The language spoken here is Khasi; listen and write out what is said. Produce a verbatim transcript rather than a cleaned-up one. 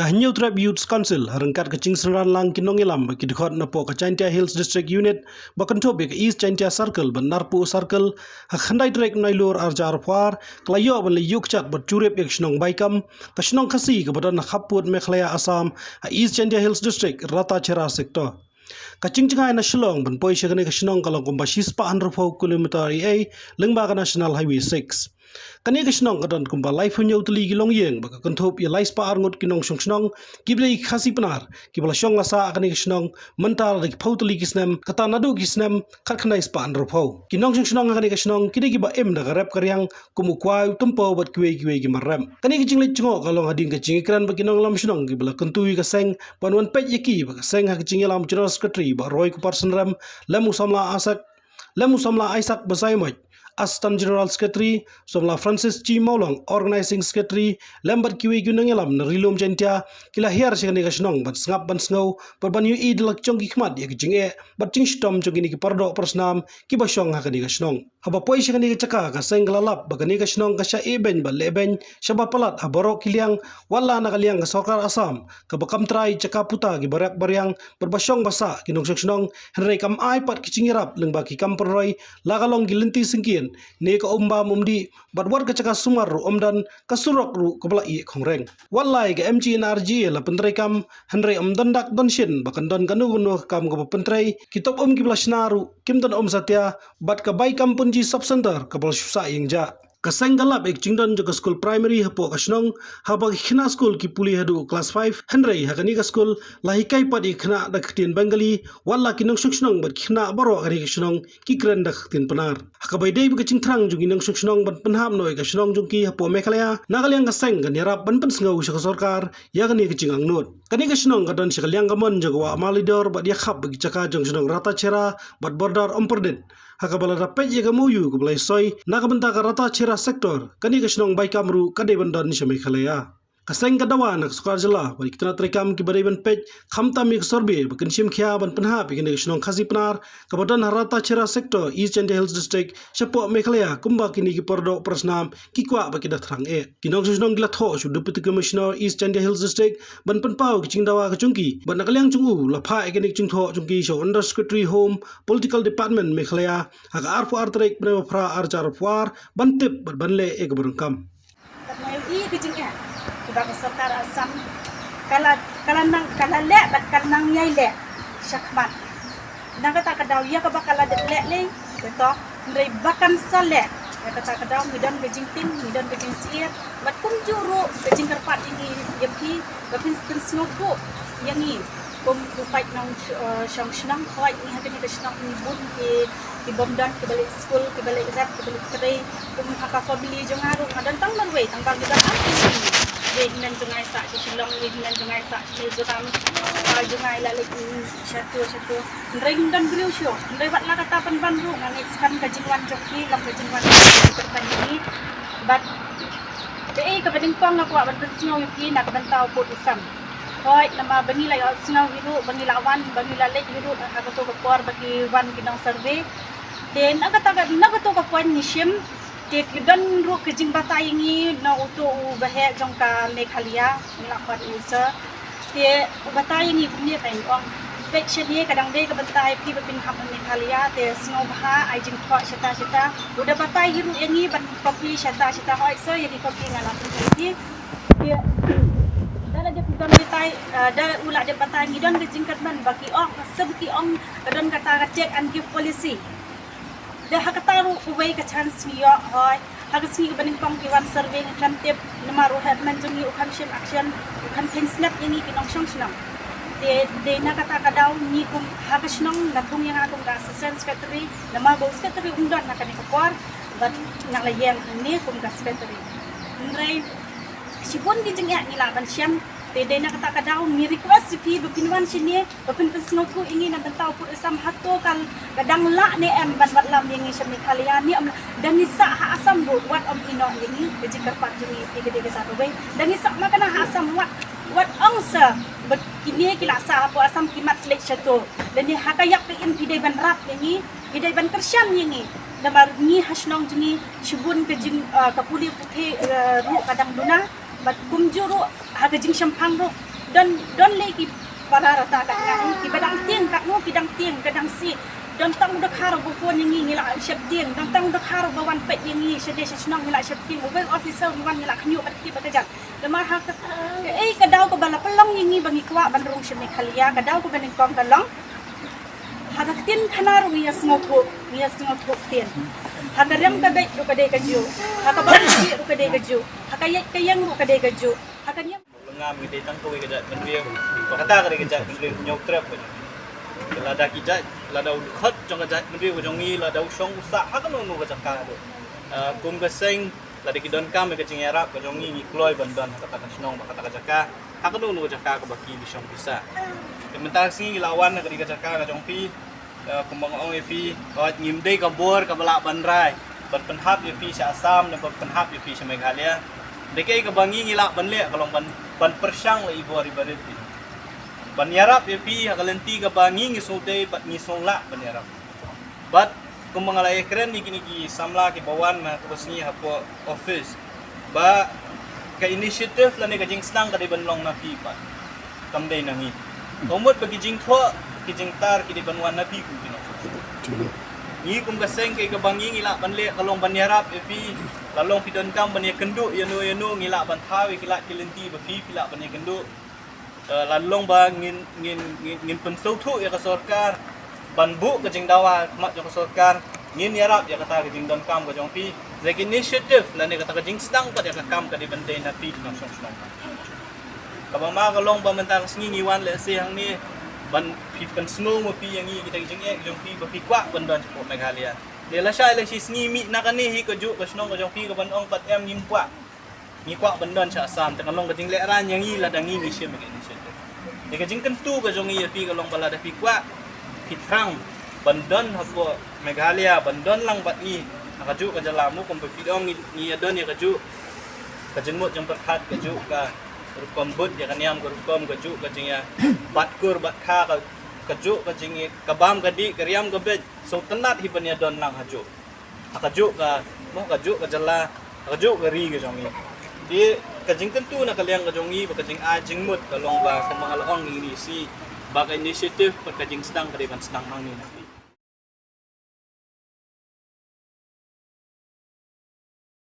Ka Hynñiewtrep Youth Council, ha ryngkat ka jingsynran lang ki nongïalam bad ki dkhot napoh ka Jaintia Hills District Unit, ba kynthup ïa ka East Jaintia Circle bad Narpuh Circle, ha ka khyndai tarik Nailur arhajar arphew ar, ka la ïoh ban leit ïuh kjat bad jurip ïa ka shnong Baikam, ka shnong Khasi kaba don ha khappud Meghalaya Assam, ha East Jaintia Hills District, Ratacherra Sector. Ka jingjngai na Shillong ban poi sha kane ka shnong ka long kumba shispah hynriewphew kilometer ei ei, lyngba ka National Highway six. Kane ka shnong ka don kumba laiphew hynñiew tylli ki longïing, ba ka kynthup ïa laispah arngut ki nongshong shnong, kiba dei ki Khasi Pnar, kiba la shong la sah ha kane ka shnong mynta la da ki phew tylli ki snem, kata naduh ki snem khatkhyndai spah hynriewphew. Ki nongshong shnong ha kane ka shnong ki dei kiba im da ka rep ka riang, kum u kwai, u tympew bad kiwei kiwei ki mar rep. Kane ka jingleit jngoh ka long hadien ka jingïakren bad ki nongïalam shnong kiba la kyntu ïa ka seng ban wan peit ïa ki bad ka seng, ha ka jingïalam General Secretary Bah Roykupar Synrem, lem u samla Isaac, lem u samla Isaac Basaiawmoit, Assistant General Secretary, u samla Francis G Mawlong, Organizing Secretary, lem bad kiwei ki nongïalam na Ri Lum Jaintia, ki la hiar sha kane ka shnong ban sngap ban sngew bad ban ïohi da la ki jong ki khmat ïa ka jingeh bad jingshitom jong kine ki paradoh parasnam kiba shong ha kane ka shnong. Haba poi sha kane ka jaka, ka seng ka la lap ba kane ka shnong ka shah ïehbeiñ bad lehbeiñ shaba palat ha baroh ki liang, wat la na ka liang ka sorkar Assam kaba kam trai jaka puta kiba rep ba riang bad ba shong ba sah ki nongshong shnong, hynrei kam ai pat ki jingïarap lyngba ki kam pynroi, la ka long ki lynti syngkien ne ka um bam um dih, bad wat ka jaka sumar ruh ym don, ka surok ruh kaba la ïeh khongreng. Wat la ïa ka M G N R G A la pyntreikam, hynrei ym don dak don shin ba kan don kano kano ka kam kaba pyntrei, ki top um kiba la shna ruh kim don um satia, bad ka Baikam Punji Sub Centre kaba la shu sah ïeng jah. Ka seng ka lap ïa ka jingdon jong ka skul primary hapoh ka shnong, haba ki khynnah skul ki pule haduh klas five, hynrei ha kane ka skul la hikai pat ïa ki khynnah da ka ktien Bengali, wat la ki nongshong shnong bad ki khynnah baroh ha kane ka shnong ki kren da ka ktien Pnar. Ha kaba ïadei bad ka jingthrang jong ki nongshong shnong ban pynhap noh ïa ka shnong jong ki hapoh Meghalaya, na ka liang ka seng kan ïarap ban pynsngew sha ka sorkar ïa kane ka jingangnud. Kane ka shnong ka don sha ka liang kamon jong ka wah Malidor bad ïakhap bad ki jaka jong shnong Ratacherra bad border Umpyrnit, ha kaba lada peit ïa ka M O U kaba la ïasoi na ka bynta ka Ratacherra Sector, kane ka shnong Baikam ruh ka dei ban don sha Meghalaya. Ka seng ka dawa na ka sorkar jylla bad ki tnat treikam kiba dei ban peit khamtam ïa ka survey ba kin shim khia ban pynhap ïa kane ka shnong Khasi Pnar kaba don ha Ratacherra Sector, East Jaintia Hills District, shapoh Meghalaya, kumba kine ki paradoh parasnam ki kwah ba ki da thrang eh. Ki nongshong shnong ki la thoh sha u Deputy Commissioner East Jaintia Hills District ban pynpaw ki jingdawa ka jong ki, bad na ka liang jong u la phah ïa kane ka jingthoh jong ki sha u Under Secretary Home, Political Department, Meghalaya, ha ka arphew ar tarik bnai ba phra arhajar arphew ar, ban tip bad ban leh ïa kaba donkam. Bad nga ïohi ka jingeh kaba ka sorkar Assam ka la, ka la nang, ka la leh bad ka la nang ïai leh shakhmat. Na kata ka daw ïa kaba ka la dep leh lei, betok, hynrei ba kan sa leh. Ïa kata ka daw ngi don ka jingtieng, ngi don ka jingsyier, bad kumjuh ruh ka jingkyrpad ïa ngi ïa phi ba phin, phin pynsngewthuh ïa ngi. Kum u paid nong, eh, shong shnong, hooid ngi ha kane ka shnong ngi bun ki, ki bym don, kiba leit skul, kiba leit rep, kiba leit trei. Kum ha ka family jong nga ruh nga don tang marwei, tang ba ngi don ar tylli. Ïa i hynmen jong nga i sah sha Shillong, ïa i hynmen jong nga i sah sha Mizoram. Ba jong nga i la leit, mm, shato shato. Hynrei ngim don briew shuh. Hynrei wat la katta pynban ruh nga ngeit skhem ka jingwan jong ki long ka jingwan jong ki kyrpad ïa ngi. Bad kaei kaba nyngkong nga kwah ban pynsngew ïa phi na ka bynta u pud u sam. Hooid, namar ba ngi la ïohsngew hi ruh, ba ngi la wan, ba ngi la leit hi ruh ha kato ka por ba ki wan ki nong survey. Te na kata ka, na kato ka point ngi shim, te ki don ruh ka jingbatai ïa ngi na uto u baheh jong ka Meghalaya, ngi la khot u sir. Te u batai ïa ngi kumne, ka ong, peit shane, ka dang dei ka bynta ïa phi ba phin hap ha Meghalaya, te sngewbha ai jingthoh shata shata. U da batai hi ruh ïa ngi ban copy shata shata. Hooid sir, ïa ki copy nga la pyntrei ïa phi. Te da la dep don batai, eh, da u la dep batai, ngi don ka jingkyrmen ba ki ong, shu ba ki ong ka don kata ka take and give policy. Da ha kata ruh kawei ka chance ngi ïoh, hooid. Ha ka sngi kaba nyngkong ki wan survey ngi khlem tip, namar u headman jong ngi u khlem shim action, u khlem kheiñ slap ïa ngi ki nongshong shnong. Te dei na kata ka daw ngi kum ha ka shnong, la thung ïa nga kum ka assistant secretary, namar ba u secretary um don ha kane ka por, bad nga la ïeng hangne kum ka secretary. Hynrei shibun ki jingeh ngi lah ban shem, te dei na kata ka daw ngi request ïa phi ba phin wan shane, ba phin pynsngewthuh ïa ngi na bynta u pud u sam, hato ka dang lah ne em ban watlam ïa ngi sha Meghalaya ne em. Da ngi sah ha Assam ruh wat ym ïehnoh ïa ngi, ka jingkyrpad jong ngi ïa phi ka dei kata kawei. Da ngi sah ma kane ha Assam, wat, wat ong sa ba kine ki la sah hapoh Assam ki mat leit shato. Lane ha ka ïap ka im ki dei ban rap ïa ngi, ki dei ban kyrshan ïa ngi. Namar ngi ha shnong jong ngi shibun ka jing, ah, ka pule putih, ah, ruh ka dang duna. Bad kumjuh ruh ha ka jingshemphang ruh Don, don lei ki para rta katne, ki ba dang tieng katno ki dang tieng, ka dang sih. Don tang u dkhar ba phone ïa ngi, ngi la sheptieng. Don tang u dkhar ba wan peit ïa ngi shane sha shnong, ngi la sheptieng. U wei officer u wan, ngi la khñiuh bad ki ba ka jat. Namar ha ka, kaei ka daw kaba la pynlong ïa ngi ba ngi kwah ban rung sha Meghalaya, ka daw kaba nyngkong ka long ha ka ktien khana ruh ngi ïa sngewthuh, ngi ïa sngewthuh ktien. Ha ka riam ka beit ruh ka dei kajuh. Ha ka bam ka dih ruh ka dei kajuh. Ha ka ïaid ka ïeng ruh ka dei kajuh. Ha ka niam. Lengam ngi dei tang kawei ka jaitbynriew. Ba kata ka dei ka jaitbynriew Hynñiewtrep ka jong ngi. Lada ki jait, lada u dkhot jong ka jaitbynriew ka jong ngi, lada u shong u sah ha kano kano ka jaka ruh. Ah, kum ka seng, lada ki donkam ïa ka jingïarap ka jong ngi, ngi kloi ban don ha kata ka shnong, ba kata ka jaka, ha kano kano ka jaka kaba ki, ki shong ki sah. Te mynta ka sngi ngi la wan ha ka dei ka jaka ka jong phi, eh, kumba nga ong ïa phi, hooid ngim dei ka bor kaba lah ban rai ban pynhap ïa phi sha Assam ne ban pynhap ïa phi sha Meghalaya. Te kaei kaba ngi ngi lah ban leh ka long ban, ban pyrshang la i bor i barit phi, ban ïarap ïa phi ha ka lynti kaba ngi ngi sngewdei bad ngi sngew lah ban ïarap. Bad kumba nga la ïakren ïa kine ki samla kiba wan ha kaba sngi hapoh office, ba ka initiative lane ka jingsdang ka dei ban long na phi pat, kam dei na ngi. Ka mut ba ki jingthoh, ki jingtar ki dei ban wan na phi kum ki nongshong shnong. Ngi kum ka seng, kaei kaba ngi ngi lah ban leh ka long ban ïarap ïa phi. La long phi donkam ban ïakynduh ïano ïano, ngi lah ban thaw ïa ki lad ki lynti ba phi, phi lah ban ïakynduh. Eh, la long ba ngin, ngin, ngin, ngin pynsngewthuh ïa ka sorkar ban buh ka jingdawa ha khmat jong ka sorkar, ngin ïarap ïa kata ka jingdonkam ka jong phi. Lane ka initiative lane kata ka jingsdang pat ïa ka kam ka dei ban dei na phi ki nongshong shnong. Kaba ma ka long ba mynta ka sngi ngi wan lehse hangne ban phi pynsngew ma phi ïa ngi kita ki jingeh jong phi ba phi kwah ban don shapoh Meghalaya. Te lashai la shi sngi mih na kane hi kajuh ka shnong ka jong phi ka ban ong pat em ngim kwah. Ngi kwah ban don sha Assam, te ka long ka jinglehrain ïa ngi lada ngi ngi shim ïa ka initiative. Te ka jingkyntu ka jong ngi ïa phi ka long ba lada phi kwah, phi thrang ban don hapoh Meghalaya, ban don lang bad ngi ha kajuh ka jylla, mo kumba phi ong ngi, ngi ïa don ïa kajuh ka jingmut jingpyrkhat, kajuh ka rukom bud ïa ka niam ka rukom, kajuh ka jingïabat kur bat kha, ka, kajuh ka jingïa, ka bam ka dih, ka riam ka beit, sngewtynnat hi ban ïa don lang hajuh. Ha kajuh ka, mo, kajuh ka jylla, ha kajuh ka ri ka jong ngi. Te ka jingkyntu na ka liang ka jong ngi bad ka jingai jingmut ka long ba kumba nga la ong ïa ngi shi, ba ka initiative bad ka jingsdang ka dei ban sdang hangne.